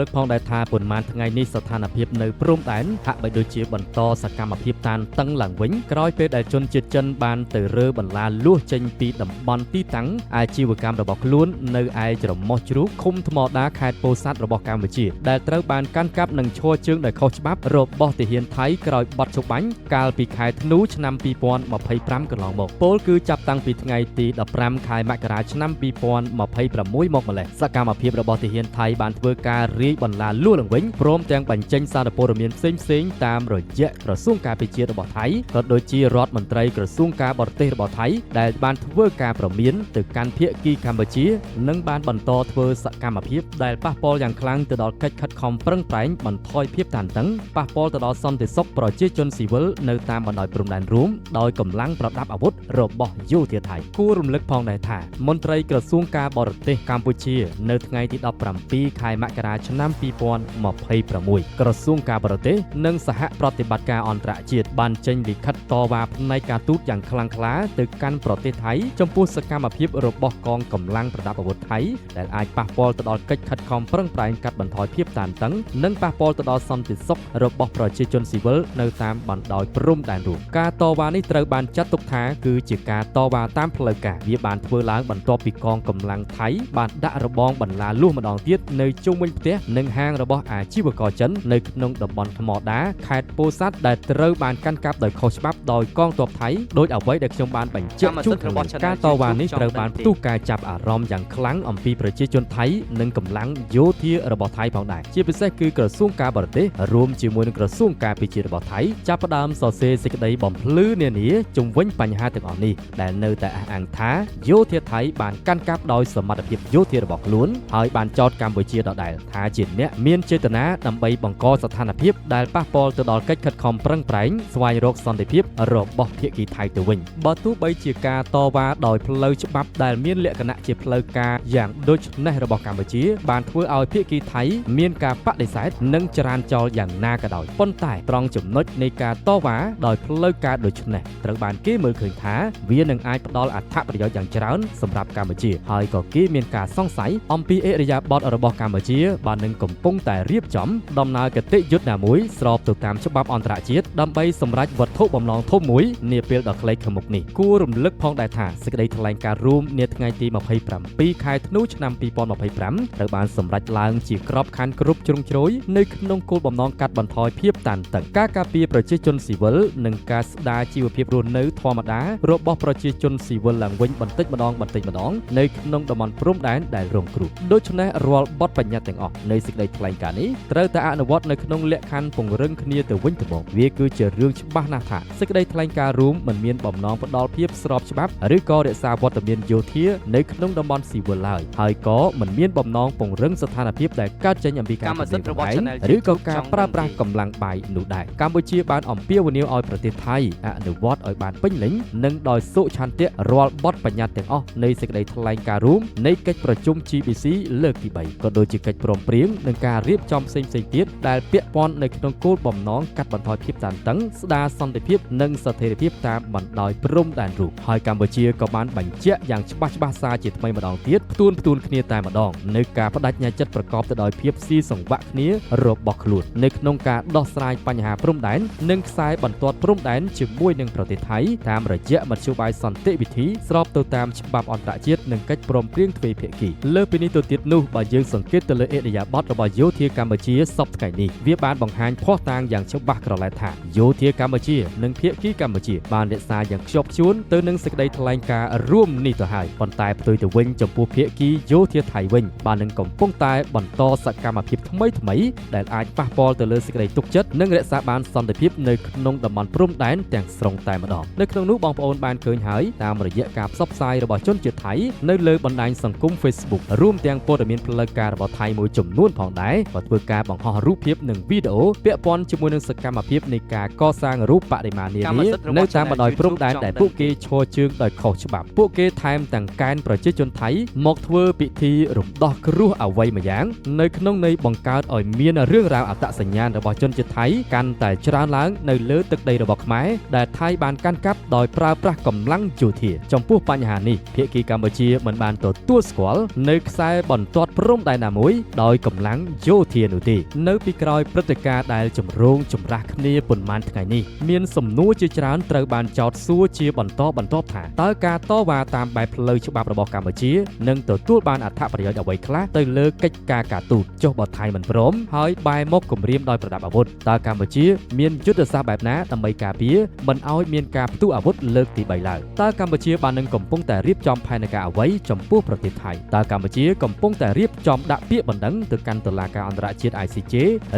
លើកផងដែរថាប៉ុន្មានថ្ងៃនេះស្ថានភាពនៅព្រំដែនហាក់បីដូចជាបន្តសកម្មភាពតានតឹងឡើងវិញក្រោយពេលដែលជនជាតិចិនបានទៅរើបន្លាលួសចេញពីតំបន់ទីតាំងអាជីវកម្មរបស់ខ្លួននៅឯច្រមុះជ្រូកឃុំថ្មដាខេត្តពោធិ៍សាត់របស់កម្ពុជាដែលត្រូវបានកាន់កាប់និងឈរជើងដោយខុសច្បាប់របស់ទាហានថៃក្រោយបទឈប់បាញ់កាលពីខែធ្នូឆ្នាំ2025កន្លងមកពលគឺចាប់តាំងពីថ្ងៃទី15ខែមករាឆ្នាំ2026មកម្លេះសកម្មភាពរបស់ទាហានថៃបានធ្វើការរាយបន្លាលួសឡើងវិញព្រមទាំងបញ្ចេញសារព័ត៌មានផ្សេងៗតាមរយៈក្រសួងការពារជាតិរបស់ថៃក៏ដូចជារដ្ឋមន្ត្រីក្រសួងការបរទេសរបស់ថៃដែលបានធ្វើការប្រមានទៅកាន់ភាគីកម្ពុជានិងបានបន្តធ្វើសកម្មភាពដែលប៉ះពាល់យ៉ាងខ្លាំងទៅដល់កិច្ចខិតខំប្រឹងប្រែងបន្ថយភាពតានតឹងប៉ះពាល់ទៅដល់សន្តិសុខប្រជាជនស៊ីវិលនៅតាមបណ្ដោយព្រំដែនរួមដោយកម្លាំងប្រដាប់អាវុធរបស់យោធាថៃគួររំលឹកផងដែរថាមន្ត្រីក្រសួងការបរទេសកម្ពុជានៅថ្ងៃទី17ខែមករាឆ្នាំ2026ក្រសួងការបរទេសនិងសហប្រតិបត្តិការអន្តរជាតិបានចេញលិខិតតវ៉ាផ្នែកការទូតយ៉ាងខ្លាំងក្លាទៅកាន់ប្រទេសថៃចំពោះសកម្មភាពរបស់កងកម្លាំងប្រដាប់អាវុធថៃដែលអាចប៉ះពាល់ទៅដល់កិច្ចខិតខំប្រឹងប្រែងកាត់បន្ថយភាពតានតឹងនិងប៉ះពាល់ទៅដល់សន្តិសុខរបស់ប្រជាជនស៊ីវិលនៅតាមបណ្ដោយព្រំដែនរួមការតវ៉ានេះត្រូវបានចាត់ទុកថាគឺជាការតវ៉ាតាមផ្លូវការវាបានធ្វើឡើងបន្ទាប់ពីកងកម្លាំងថៃបានដាក់របងបន្លាលួសម្ដងទៀតនៅជុំវិញផ្ទះនិងហាងរបស់អាជីវករចិននៅក្នុងតំបន់ថ្មដាខេត្តពោធិ៍សាត់ដែលត្រូវបានកាន់កាប់ដោយខុសច្បាប់ដោយកងទ័ពថៃដោយអ្វីដែលខ្ញុំបានបញ្ជាក់ កម្ម ជូន សិទ្ធិរបស់ ខាងលើការតវ៉ានេះ Channel ត្រូវបានផ្ទុះការចាប់អារម្មណ៍យ៉ាងខ្លាំងអំពីប្រជាជនថៃនិងកម្លាំងយោធារបស់ថៃផងដែរជាពិសេសគឺក្រសួងការបរទេសរួមជាមួយនឹងក្រសួងការពារជាតិរបស់ថៃចាប់ផ្ដើមសរសេរសេចក្តីបំភ្លឺនានាជុំវិញបញ្ហាទាំងអស់នេះដែលនៅតែអះអាងថាយោធាថៃបានកាន់កាប់ដោយសមត្ថភាពយោធារបស់ខ្លួនហើយបានចោទកម្ពុជាដដែលថាជាអ្នកមានចេតនាដើម្បីបង្កស្ថានភាពដែលប៉ះពាល់ទៅដល់កិច្ចខិតខំប្រឹងប្រែងស្វែងរកសន្តិភាពរបស់ភាគីថៃទៅវិញបើទោះបីជាការតវ៉ាដោយផ្លូវច្បាប់ដែលមានលក្ខណៈជាផ្លូវការយ៉ាងដូចនេះរបស់កម្ពុជាបានធ្វើឲ្យភាគីថៃមានការបដិសេធនិងច្រានចោលយ៉ាងណាក៏ដោយប៉ុន្តែត្រង់ចំណុចនៃការតវ៉ាដោយផ្លូវការដូចនេះត្រូវបានគេមើលឃើញថាវានឹងអាចផ្ដល់អត្ថប្រយោជន៍យ៉ាងច្រើនសម្រាប់កម្ពុជាហើយក៏គេមានការសង្ស័យអំពីឥរិយាបថរបស់កម្ពុជាបាននឹងកំពុងតែរៀបចំដំណើរគតិយុត្តណាមួយស្របទៅតាមច្បាប់អន្តរជាតិដើម្បីសម្រេចវត្ថុបំណងធំមួយនាពេលដ៏ខ្លីខាងមុខនេះគួររំលឹកផងដែរថាសេចក្តីថ្លែងការណ៍រួមនាថ្ងៃទី27ខែធ្នូឆ្នាំ2025ត្រូវបានសម្រេចឡើងជាក្របខ័ណ្ឌគ្រប់ជ្រុងជ្រោយនៅក្នុងគោលបំណងកាត់បន្ថយភាពតានតឹងការការពារប្រជាជនស៊ីវិលនិងការស្ដារជីវភាពរស់នៅធម្មតារបស់ប្រជាជនស៊ីវិលឡើងវិញបន្តិចម្ដងបន្តិចម្ដងនៅក្នុងតំបន់ព្រំដែនដែលរងគ្រោះដូច្នេះរាល់បទបញ្ញត្តិទាំងអស់នៃសេចក្តីថ្លែងការណ៍នេះត្រូវតែអនុវត្តនៅក្នុងលក្ខខណ្ឌពង្រឹងគ្នាទៅវិញទៅមកវាគឺជារឿងច្បាស់ណាស់ថាសេចក្តីថ្លែងការណ៍រួមមិនមានបំណងផ្ដល់ភាពស្របច្បាប់ឬក៏រក្សាវត្តមានយោធានៅក្នុងតំបន់ស៊ីវិលឡើយហើយក៏មិនមានបំណងពង្រឹងស្ថានភាពដែលកើតចេញអំពីការ កម្មសិទ្ធិរបស់ គំរាម Channel កំហែងឬក៏ YouTube ការ ចង់ ប្រើប្រាស់ ដឹងទេ កម្លាំងបាយនោះដែរកម្ពុជាបានអំពាវនាវឲ្យប្រទេសថៃអនុវត្តឲ្យបានពេញលេញនិងដោយសុឆន្ទៈរាល់បទបញ្ញត្តិទាំងអស់នៃសេចក្តីថ្លែងការណ៍រួមនៃកិច្ចប្រជុំ GBC លើកទី3ក៏ដូចជាកិច្ចព្រមព្រៀងនិងការរៀបចំផ្សេងៗទៀតដែលពាក់ព័ន្ធនៅក្នុងគោលបំណងកាត់បន្ថយភាពតានតឹងស្ដារសន្តិភាពនិងស្ថិរភាពតាមបណ្ដោយព្រំដែនរួមហើយកម្ពុជាក៏បានបញ្ជាក់យ៉ាងច្បាស់ច្បាស់សារជាថ្មីម្ដងទៀតផ្ទួនផ្ទួនគ្នាតែម្ដងនៅការបដិញ្ញាចិត្តប្រកបទៅដោយភាពស៊ីសង្វាក់គ្នារបស់ខ្លួននៅក្នុងការដោះស្រាយបញ្ហាព្រំដែននិងខ្សែបន្ទាត់ព្រំដែនជាមួយនឹងប្រទេសថៃតាមរយៈមធ្យោបាយសន្តិវិធីស្របទៅតាមច្បាប់អន្តរជាតិនិងកិច្ចព្រមព្រៀងទ្វេភាគីលើសពីនេះទៅទៀតនោះបើយើងសង្កេតទៅលើឥរិយាបថរបស់យោធាកម្ពុជាសប្តាហ៍ថ្ងៃនេះវាបានបង្ហាញភស្តុតាងយ៉ាងច្បាស់ក្រឡែតថាយោធាកម្ពុជានិងភាគីកម្ពុជាបានរក្សាយ៉ាងខ្ជាប់ខ្ជួនទៅនឹងសេចក្តីថ្លែងការណ៍រួមនេះទៅហើយប៉ុន្តែផ្ទុយទៅវិញចំពោះភាគីយោធាថៃវិញបាននឹងកំពុងតែបន្តសកម្មភាពថ្មីៗដែលអាចប៉ះពាល់ទៅលើសេចក្តីទុកចិត្តនិងរក្សាបានសន្តិភាពនៅក្នុងតំបន់ព្រំដែនទាំងស្រុងតែម្ដងនៅក្នុងនោះបងប្អូនបានឃើញហើយតាមរយៈការផ្សព្វផ្សាយរបស់ជនជាតិថៃនៅលើបណ្ដាញសង្គម Facebook រួមទាំងព័ត៌មានផ្លូវការរបស់ថៃមួយចំនួនផងដែរក៏ធ្វើការបង្ហោះរូបភាពនិងវីដេអូពាក់ព័ន្ធជាមួយនឹងសកម្មភាពនៃការកសាងរូបបរិមានា កម្ម នា សិទ្ធិរបស់ នៅតាមបណ្ដោយ Channel ព្រំដែន YouTube ដែលពួកគេឈរជើងដោយខុសច្បាប់ពួកគេថែមទាំងកែនប្រជាជនថៃមកធ្វើពិធីរំដោះគ្រោះអ្វីម្យ៉ាងនៅក្នុងន័យបង្កើតឲ្យមានរឿងរ៉ាវអត្តសញ្ញាណរបស់ជនជាតិថៃកាន់តែច្រើនឡើងនៅលើទឹកដីរបស់ខ្មែរដែលថៃបានកាន់កាប់ដោយប្រើប្រាស់កម្លាំងយោធាចំពោះបញ្ហានេះភាគីកម្ពុជាមិនបានទទួលស្គាល់នៅខ្សែបន្ទាត់ព្រំដែនណាមួយដោយ កម្លាំងយោធានោះទេនៅពីក្រោយព្រឹត្តិការណ៍ដែលចម្រូងចម្រាសគ្នាប៉ុន្មានថ្ងៃនេះមានសំណួរជាច្រើនត្រូវបានចោទសួរជាបន្តបន្ទាប់ថាតើការតវ៉ាតាមបែបផ្លូវច្បាប់របស់កម្ពុជានឹងទទួលបានអត្ថប្រយោជន៍អ្វីខ្លះទៅលើកិច្ចការការទូតចុះបើថៃមិនព្រមហើយបែរមកគំរាមដោយប្រដាប់អាវុធតើកម្ពុជាមានយុទ្ធសាស្ត្របែបណាដើម្បីការពារមិនឲ្យមានការផ្ទុះអាវុធលើកទី3ឡើយតើកម្ពុជាបាននឹងកំពុងតែរៀបចំផែនការអ្វីចំពោះប្រទេសថៃតើកម្ពុជាកំពុងតែរៀបចំដាក់ពាក្យបណ្ដឹងទៅកាន់តុលាការអន្តរជាតិ ICJ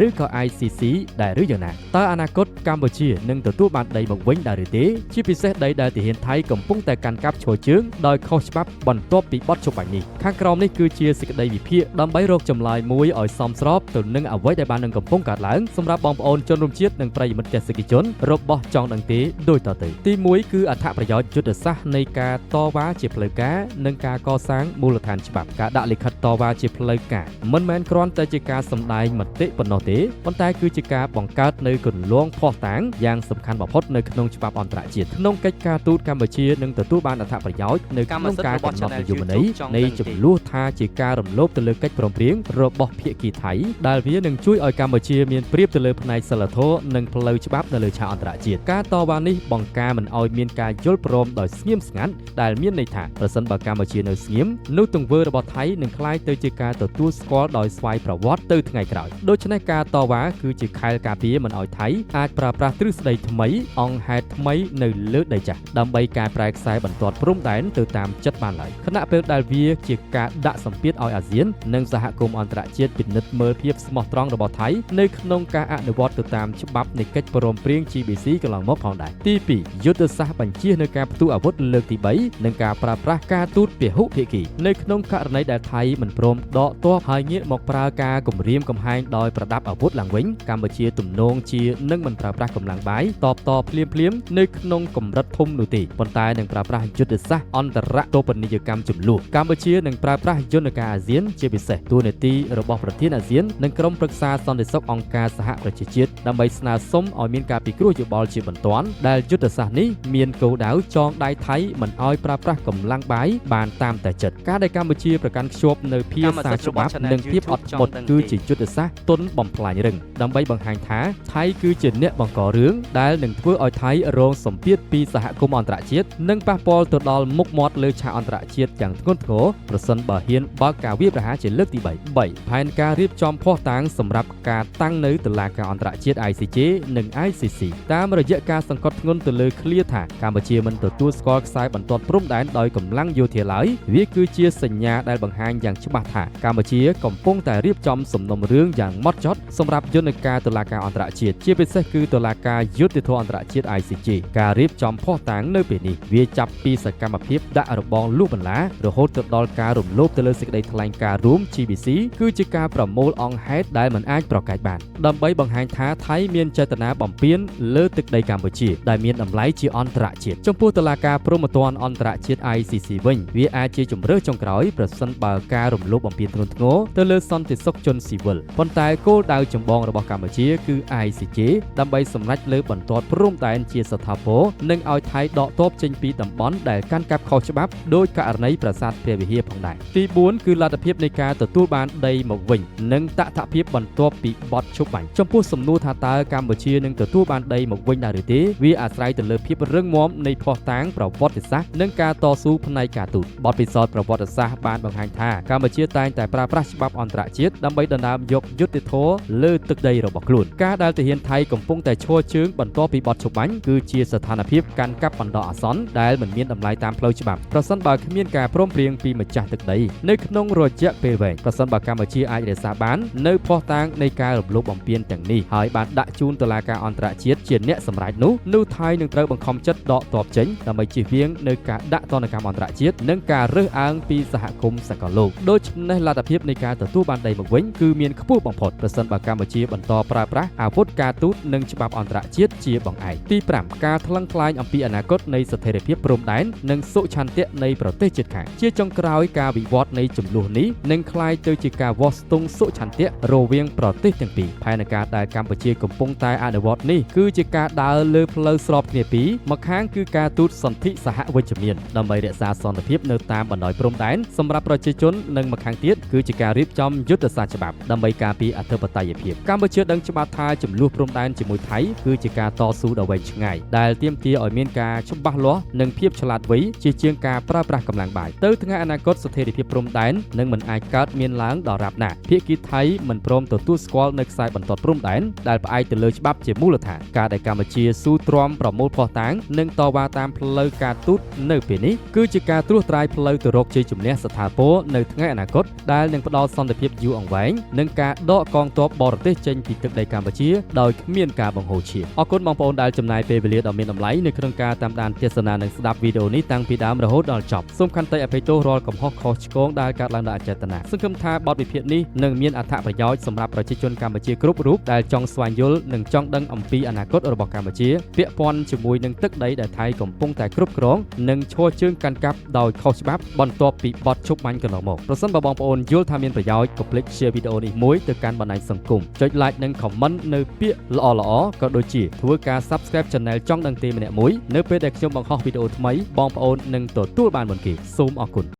ឬក៏ ICC ដែរឬយ៉ាងណាតើអនាគតកម្ពុជានឹងទទួលបានដីមកវិញដែរឬទេជាពិសេសដីដែលទាហានថៃកំពុងតែកាន់កាប់ឈរជើងដោយខុសច្បាប់បន្ទាប់ពីបទច្បាញ់នេះខាងក្រោមនេះគឺជាសេចក្តីវិភាគដើម្បីរកចម្លើយមួយឲ្យសមស្របទៅនឹងអ្វីដែលបាននឹងកំពុងកើតឡើងសម្រាប់បងប្អូនជនរួមជាតិនិងប្រិយមិត្តទស្សនិកជនរបស់ចង់ដឹងទេដូចតទៅទី1គឺអត្ថប្រយោជន៍យុទ្ធសាស្ត្រនៃការតវ៉ាជាផ្លូវការនិងការកសាងមូលដ្ឋានច្បាប់ការដាក់លិខិតតវ៉ាជាផ្លូវការមិនមែនគ្រាន់តែជាការសម្ដែងមតិប៉ុណ្ណោះទេប៉ុន្តែគឺជាការបង្កើតនៅគន្លងភស្តុតាងយ៉ាងសំខាន់បំផុតនៅក្នុងច្បាប់អន្តរជាតិក្នុងកិច្ចការទូតកម្ពុជានឹងទទួលបានអត្ថប្រយោជន៍នៅ កម្ម ក្នុង សិទ្ធិរបស់ ការកំណត់ Channel និយមន័យ YouTube ចង់ នៃ ដឹងទេ ចំនួនថាជាការរំលោភទៅលើកិច្ចព្រមព្រៀងរបស់ភាគីថៃដែលវានឹងជួយឲ្យកម្ពុជាមានប្រៀបទៅលើផ្នែកសិលធម៌និងផ្លូវច្បាប់នៅលើឆាកអន្តរជាតិការតវ៉ានេះបង្ការមិនឲ្យមានការយល់ព្រមដោយស្ងៀមស្ងាត់ដែលមានន័យថាប្រសិនបើកម្ពុជានៅស្ងៀមនោះទង្វើរបស់ថៃនឹងក្លាយទៅជាការទទួលស្គាល់ដោយស្វ័យប្រវត្តិទៅថ្ងៃក្រោយដូច្នេះការតវ៉ាគឺជាខែលការពារមិនឲ្យថៃអាចប្រើប្រាស់ទ្រឹស្ដីថ្មីអង្គហេតុថ្មីនៅលើដីចាស់ដើម្បីកែប្រែខ្សែបន្ទាត់ព្រំដែនទៅតាមចិត្តបានឡើយខណៈពេលដែលវាជាការដាក់សម្ពាធឲ្យអាស៊ាននិងសហគមន៍អន្តរជាតិពិនិត្យមើលភាពស្មោះត្រង់របស់ថៃនៅក្នុងការអនុវត្តទៅតាមច្បាប់នៃកិច្ចព្រមព្រៀង GBC កន្លងមកផងដែរទី2យុទ្ធសាស្ត្របញ្ជានៅការផ្ទុះអាវុធលើកទី3និងការប្រើប្រាស់ការទូតពហុភាគីនៅក្នុងករណីដែលថៃមិនព្រមដកទ័ពហើយងាកមកប្រើការគំរាមកំហែងដោយប្រដាប់អាវុធឡើងវិញកម្ពុជាទំនងជានឹងមិនប្រើប្រាស់កម្លាំងបាយតបតភ្លាមៗនៅក្នុងកម្រិតធំនោះទេប៉ុន្តែនឹងប្រើប្រាស់យុទ្ធសាស្ត្រអន្តរតូបនីយកម្មចំនួនកម្ពុជានឹងប្រើប្រាស់យន្តការអាស៊ានជាពិសេសតួនាទីរបស់ប្រធានអាស៊ាននិងក្រុមប្រឹក្សាសន្តិសុខអង្គការសហប្រជាជាតិដើម្បីស្នើសុំឲ្យមានការពិគ្រោះយោបល់ជាបន្ទាន់ដែលយុទ្ធសាស្ត្រនេះមានគោលដៅចងដៃថៃមិនឲ្យប្រើប្រាស់កម្លាំងបាយបានតាមតែចិត្តការដែលកម្ពុជាប្រកាន់ខ្ជាប់នៅភា កម្ម សា សិទ្ធិរបស់ ច្បាប់ Channel និងភាពអ YouTube ត់ធ្មត់ ចង់ដឹងទេ គឺជាយុទ្ធសាស្ត្រទន់បំផ្លាញរឹងដើម្បីបង្ហាញថាថៃគឺជាអ្នកបង្ករឿងដែលនឹងធ្វើឲ្យថៃរងសម្ពាធពីសហគមន៍អន្តរជាតិនិងប៉ះពាល់ទៅដល់មុខមាត់លើឆាកអន្តរជាតិយ៉ាងធ្ងន់ធ្ងរប្រសិនបើហ៊ានបើកការវាយប្រហារជាលើកទី3 3ផែនការរៀបចំភស្តុតាងសម្រាប់ការតាំងនៅតុលាការអន្តរជាតិ ICJ និង ICC តាមរយៈការសង្កត់ធ្ងន់ទៅលើឃ្លាថាកម្ពុជាមិនទទួលស្គាល់ខ្សែបន្ទាត់ព្រំដែនដោយកម្លាំងយោធាឡើយវាគឺជាសញ្ញាដែលបង្ហាញយ៉ាងច្បាស់ថាកម្ពុជាកំពុងតែរៀបចំសំណុំរឿងយ៉ាងម៉ត់ចត់សម្រាប់យន្តការតុលាការអន្តរជាតិជាពិសេសគឺតុលាការយុត្តិធម៌អន្តរជាតិ ICJ ការរៀបចំភស្តុតាងនៅពេលនេះវាចាប់ពីសកម្មភាពដាក់របងលុះបន្លារហូតទៅដល់ការរំលោភទៅលើសេចក្តីថ្លែងការណ៍រួម GBC គឺជាការប្រមូលអង្គហេតុដែលមិនអាចប្រកែកបានដើម្បីបង្ហាញថាថៃមានចេតនាបំពានលើទឹកដីកម្ពុជាដែលមានតម្លៃជាអន្តរជាតិចំពោះតុលាការព្រហ្មទណ្ឌអន្តរជាតិ ICC វិញវាអាចជាជម្រើសចុងក្រោយប្រសិនបើការរំលោភបំពានធ្ងន់ធ្ងរទៅលើសន្តិសុខជនស៊ីវិលប៉ុន្តែគោលដៅចម្បងរបស់កម្ពុជាគឺ ICJ ដើម្បីសម្រេចលើបន្ទាត់ព្រំដែនជាស្ថាពរនិងឲ្យថៃដកទ័ពចេញពីតំបន់ដែលកាន់កាប់ខុសច្បាប់ដោយករណីប្រាសាទព្រះវិហារផងដែរទី4គឺលទ្ធភាពនៃការទទួលបានដីមកវិញនិងតថភាពបន្ទាប់ពីបទឈប់បាញ់ចំពោះសំណួរថាតើកម្ពុជានឹងទទួលបានដីមកវិញដែរឬទេវាអាស្រ័យទៅលើភាពរឹងមាំនៃភស្តុតាងប្រវត្តិសាស្ត្រនិងការតស៊ូផ្នែកការទូតបទពិសោធន៍ប្រវត្តិសាស្ត្របានបង្ហាញថាកម្ពុជាតែងតែប្រើប្រាស់ច្បាប់អន្តរជាតិដើម្បីដណ្ដើមយកយុត្តិធម៌លើទឹកដីរបស់ខ្លួនការដែលទាហានថៃកំពុងតែឈរជើងបន្ទាប់ពីបទឈប់បាញ់គឺជាស្ថានភាពកាន់កាប់បណ្ដោះអាសន្នដែលមិនមានតម្លៃតាមផ្លូវច្បាប់ប្រសិនបើគ្មានការព្រមព្រៀងពីម្ចាស់ទឹកដីនៅក្នុងរយៈពេលវែងប្រសិនបើកម្ពុជាអាចរក្សាបាននៅភស្តុតាងនៃការរំលោភបំពានទាំងនេះហើយបានដាក់ជូនតុលាការអន្តរជាតិជាអ្នកសម្រេចនោះថៃនឹងត្រូវបង្ខំចិត្តដកទ័ពចេញដើម្បីជៀសវាងនៅការដាក់ទណ្ឌកម្មអន្តរជាតិនិងការរើសអើងពីសហគមន៍សកលលោកដូច្នេះលទ្ធភាពនៃការទទួលបានដីមកវិញគឺមានខ្ពស់បំផុតប្រសិនបើកម្ពុជាបន្តប្រើប្រាស់អាវុធការទូតនិងច្បាប់អន្តរជាតិជាបង្អែកទី5ការថ្លឹងថ្លែងអំពីអនាគតនៃស្ថិរភាពព្រំដែននិងសុឆន្ទៈនៃប្រទេសជិតខាងជាចុងក្រោយការវិវត្តនៃចំនួននេះនឹងក្លាយទៅជាការវាស់ស្ទង់សុឆន្ទៈរវាងប្រទេសទាំងពីរផែនការដែលកម្ពុជាកំពុងតែអនុវត្តនេះគឺ គឺជាការដើរលើផ្លូវស្របគ្នាពីរម្ខាងគឺការទូតសន្ធិសហវិជ្ជមានដើម្បីរក្សាសន្តិភាពនៅតាមបណ្ដោយព្រំដែនសម្រាប់ប្រជាជននិងម្ខាងទៀតគឺជាការរៀបចំយុទ្ធសាស្ត្រច្បាប់ដើម្បីការពារអធិបតេយ្យភាពកម្ពុជាដឹងច្បាស់ថាចំនួនព្រំដែនជាមួយថៃគឺជាការតស៊ូដ៏វែងឆ្ងាយដែលទាមទារឲ្យមានការច្បាស់លាស់និងភាពឆ្លាតវៃជាជាងការប្រើប្រាស់កម្លាំងបាយទៅថ្ងៃអនាគតស្ថិរភាពព្រំដែននឹងមិនអាចកើតមានឡើងដល់រាបណាភាគីថៃមិនព្រមទទួលស្គាល់នៅខ្សែបន្ទាត់ព្រំដែនដែលផ្អែកទៅលើច្បាប់ជាមូលដ្ឋានការដែលកម្ពុជាស៊ូទ្រាំប្រមូលភស្តុតាងនិងតវ៉ាតាមផ្លូវការទូតនៅពេលនេះគឺជាការត្រួសត្រាយផ្លូវទៅរកជ័យជំនះស្ថាពរនៅថ្ងៃអនាគតដែលនឹងផ្ដល់សន្តិភាពយូរអង្វែងនិងការដកកងទ័ពបរទេសចេញពីទឹកដីកម្ពុជាដោយគ្មានការបង្ហូរឈាមអរគុណបងប្អូនដែលចំណាយពេលវេលាដ៏មានតម្លៃនៅក្នុងការតាមដានទស្សនានិងស្ដាប់វីដេអូនេះតាំងពីដើមរហូតដល់ចប់សូមខន្តីអភ័យទោសរាល់កំហុសខុសឆ្គងដែលកើតឡើងដោយអចេតនាសង្ឃឹមថាបទវិភាគនេះនឹងមានអត្ថប្រយោជន៍សម្រាប់ប្រជាជនកម្ពុជាគ្រប់រូបដែលចង់ស្វែងយល់និងចង់ដឹងអំពីអនាគតរបស់កម្ពុជាពាក់ព័ន្ធជាមួយនឹងទឹកដីដែលថៃកំពុងតែគ្រប់គ្រងនិងឈរជើងកាន់កាប់ដោយខុសច្បាប់បន្ទាប់ពីបទឈប់បាញ់កន្លងមកប្រសិនបើបងប្អូនយល់ថាមានប្រយោជន៍កុំភ្លេច share វីដេអូនេះមួយទៅកាន់បណ្ដាញសង្គមចុច like និង comment នៅពាក្យល្អៗក៏ដូចជាធ្វើការ subscribe channel ចង់ដឹងទេម្នាក់មួយនៅពេលដែលខ្ញុំបង្ហោះវីដេអូថ្មីបងប្អូននឹងទទួលបានមុនគេសូមអរគុណ។